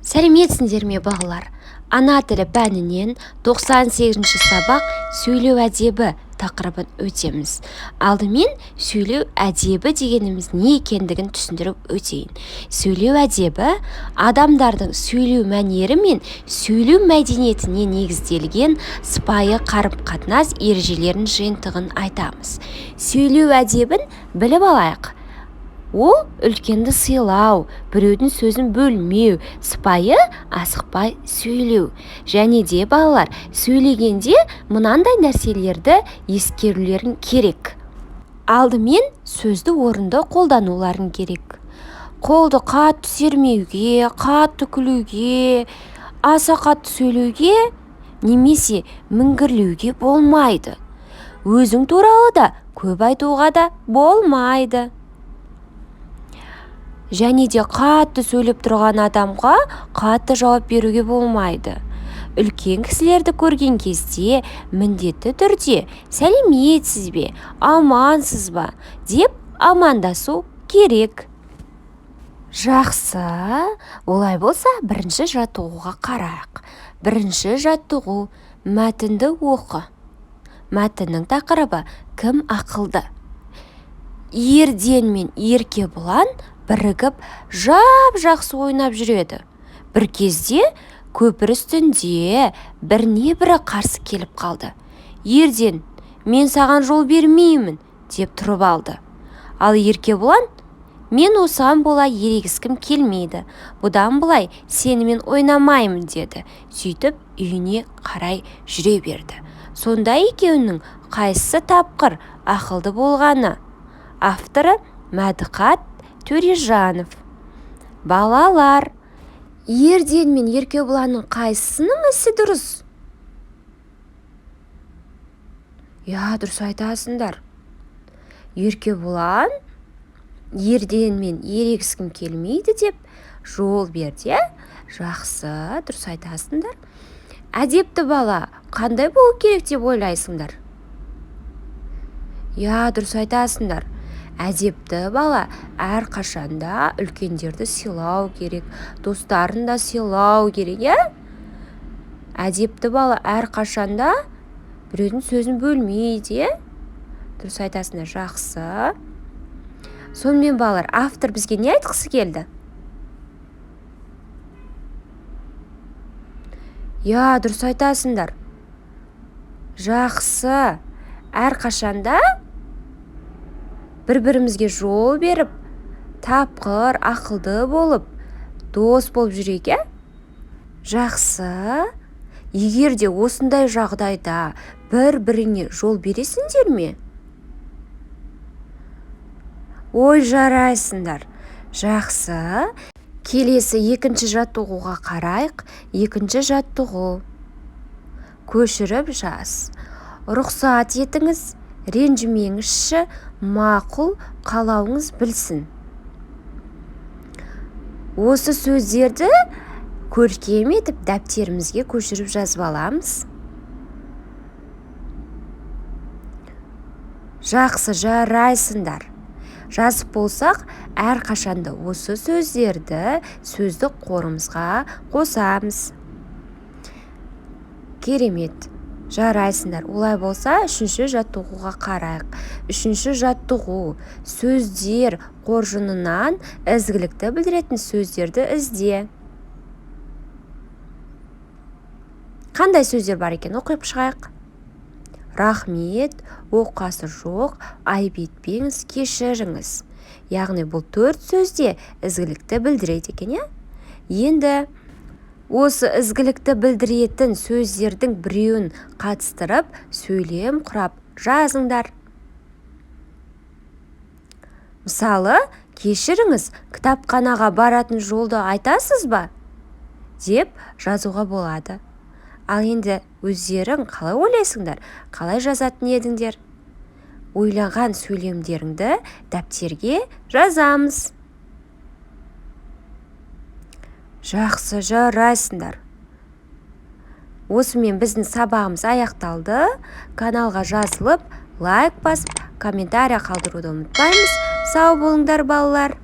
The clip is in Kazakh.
Сәлеметсіңдер ме, балалар? Ана тілі пәнінен 98-ші сабақ «Сөйлеу әдебі» тақырыбын өтеміз. Алдымен сөйлеу әдебі дегеніміз не екендігін түсіндіріп өтейін. Сөйлеу әдебі адамдардың сөйлеу мәнері мен сөйлеу мәдениетіне негізделген сыпайы қарым-қатынас ережелерінің жиынтығын айтамыз. Сөйлеу әдебін біліп алайық. Ол үлкенді сыйлау, біреудің сөзін бөлмеу, сыпайы, асықпай сөйлеу. Және де балалар, сөйлегенде мынандай нәрселерді ескерулерің керек. Алдымен сөзді орынды қолдануларың керек. Қолды қатты сермеуге, қатты күлуге, аса қатты сөйлеуге немесе міңгірлеуге болмайды. Өзің туралы да көп айтуға да болмайды. Және де қатты сөйлеп тұрған адамға қатты жауап беруге болмайды. Үлкен кісілерді көрген кезде міндетті түрде сәлеметсіз бе, амансыз ба деп амандасу керек. Жақсы, олай болса бірінші жаттығуға қарайық. Бірінші жаттығу мәтінді оқы. Мәтіннің тақырыбы «Кім ақылды?». Ерден мен Еркебұлан бірігіп жап-жақсы ойнап жүреді. Бір кезде көпір үстінде біріне-бірі қарсы келіп қалды. Ерден, мен саған жол бермеймін, деп тұрып алды. Ал Еркебұлан, мен осыған бола ерегіскім келмейді, бұдан былай сенімен ойнамаймын, деді. Сөйтіп үйіне қарай жүре берді. Сонда екеуінің қайсысы тапқыр, ақылды болғаны? Авторы Мәдіқат Төрежанов. Балалар, Ерден мен Еркебұланның қайсысының ісі дұрыс? Я, дұрыс айтасыңдар. Еркебұлан Ерден мен ерегіскім келмейді деп жол берді, иә? Жақсы, дұрыс айтасыңдар. Әдепті бала қандай болу керек деп ойлайсыңдар? Я, дұрыс айтасыңдар. Әдепті бала әрқашанда үлкендерді сыйлау керек, достарын да сыйлау керек, иә? Әдепті бала әрқашанда біреудің сөзін бөлмейді, иә? Дұрыс айтасыңдар, жақсы. Сонымен балалар, автор бізге не айтқысы келді? Я, дұрыс айтасыңдар. Жақсы. Әрқашанда бір-бірімізге жол беріп, тапқыр, ақылды болып, дос болып жүрейік, иә? Жақсы. Егер де осындай жағдайда бір-біріңе жол бересіңдер ме? Ой, жарайсыңдар. Жақсы. Келесі екінші жаттығуға қарайық. Екінші жаттығу. Көшіріп жаз. Рұқсат етіңіз, ренжімеңізші, мақұл, қалауыңыз білсін. Осы сөздерді көркем етіп дәптерімізге көшіріп жазып аламыз. Жақсы, жарайсыңдар. Жазып болсақ, әрқашанда осы сөздерді сөздік қорымызға қосамыз. Керемет. Жарайсыңдар. Олай болса, үшінші жаттығуға қарайық. Үшінші жаттығу. Сөздер қоржынынан ізгілікті білдіретін сөздерді ізде. Қандай сөздер бар екен? Оқып шығайық. Рахмет, оқасы жоқ, айып етпеңіз, кешіріңіз. Яғни бұл төрт сөзде ізгілікті білдіреді екен, иә? Енді осы ізгілікті білдіретін сөздердің біреуін қатыстырып, сөйлем құрап жазыңдар. Мысалы, кешіріңіз, кітапханаға баратын жолды айтасыз ба? Деп жазуға болады. Ал енді өздерің қалай ойлайсыңдар? Қалай жазатын едіңдер? Ойлаған сөйлемдеріңді дәптерге жазамыз. Жақсы, жарайсыңдар. Осымен біздің сабағымыз аяқталды. Каналға жазылып, лайк басып, комментария қалдыруды ұмытпаймыз. Сау болыңдар, балалар.